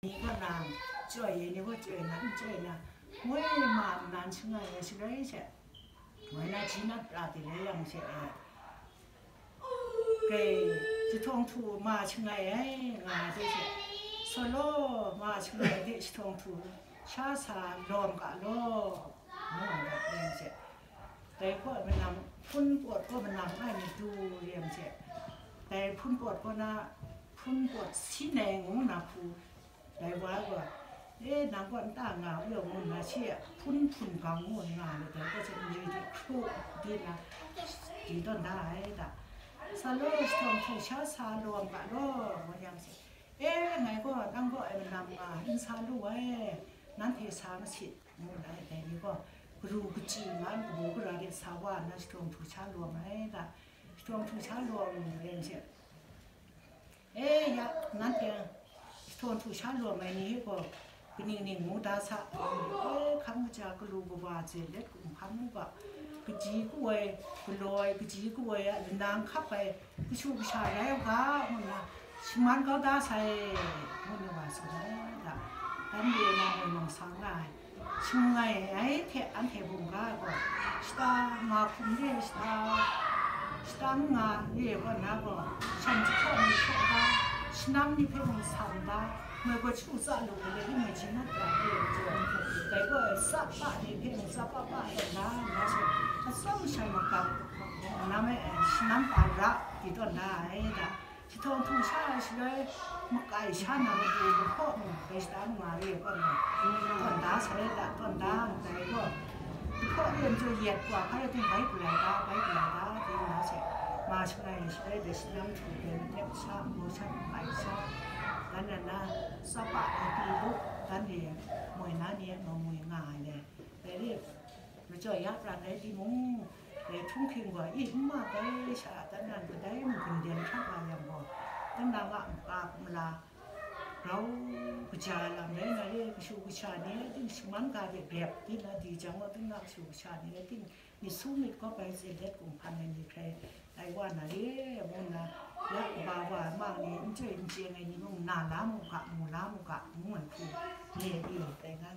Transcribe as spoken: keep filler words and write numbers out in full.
Ni kaw nang, chyoi, ni kaw chyoi na, n chyoi na, moi ma nnan shangai ai shaloi she, moi na ji na pra de lai yang she, eh, kai, jahtawng htu ma shangai ai, nga ai de she, solo ma shangai de jahtawng htu sha sa lawm ga law, ngu ai ga yang she, dai kaw manam, hpun pawt kaw manam ai ni du yang she, dai hpun pawt kaw na, hpun pawt si nai ngu na hku, dai wa gaw, e, nang kaw nta nga u yaw ngu nna, shi a hpun hpun gang ngu nga ai, dai kaw hte nri hte hkru di na, di tawn da ai da. Sa law, jahtawng htu sha sa lawm ga law, ngu yang se, e, ngai gaw nang kaw e manam nga n sa lu ai, nanhte sa masit, ngu nna dai ni gaw, garu kachyi man, kabu gara de sa wa nna, jahtawng htu sha lawm ai da. Jahtawng htu sha lawm ren she, e, ya, nanhte jahtawng htu sha lawm ai ni gaw, kaning ning ngu da sa, e, hkang kaja galu kawa ze let kumhpan u ga, kaji kawoi, galoi, kaji kawoi a lanang hkap ai, kashu kasha rai u ga, ngu nna, shaman kau da sai, ngu nna wa tsun ai da. Dan re na moi mawng sa nga ai. Shangai ai hte anhte mung ga gaw, shata nga hkum re shata, shata nga re gaw na gaw, shan jahpraw ni hkawk da, shanam ni hpe mung sam da, moi gaw chu tsa lu ai le, ning mai ji na pra re ai jaw, dai gaw tsapa ni hpe mung tsapa pa tawn da, na she, atsawm shan makam, na me, shanam pa ra, di tawn da ai da. Jahtawng htu sha ai shaloi, makai sha na matu lahkaw mung, bai shata mung nga re ai kaw na, tawn da sai da, tawn da ndai gaw, lahkaw re ai majaw yet wa hpa rai ting, bai galai da, bai galai da, ting na she, ma shangai ai shaloi, dai shanam htu dai matep sha, ngu sha, makai sha, dan na na, tsapa ai pyi lup, dan re moi na ni e mung moi nga ai le, dai re, majaw ya prat rai timung, dai htunghking gaw, i, n ma tai, sha dan nan kadai mung gundem hkrat wa yang gaw, tinang a maka mala grau kaja lam rai nga re, kashu kasha ni ting shaman ga de grep di na di jang gaw, tinang kashu kasha ni rai ting, myit su myit kawp ai tse let kumhpan ai ni hkrai tai wa na re, ngu nna, ya kaba wa mang ni, n chyoi n chye ai ni mung na la mu ga, mu la mu ga, ngu ai hku, nye e tai nga.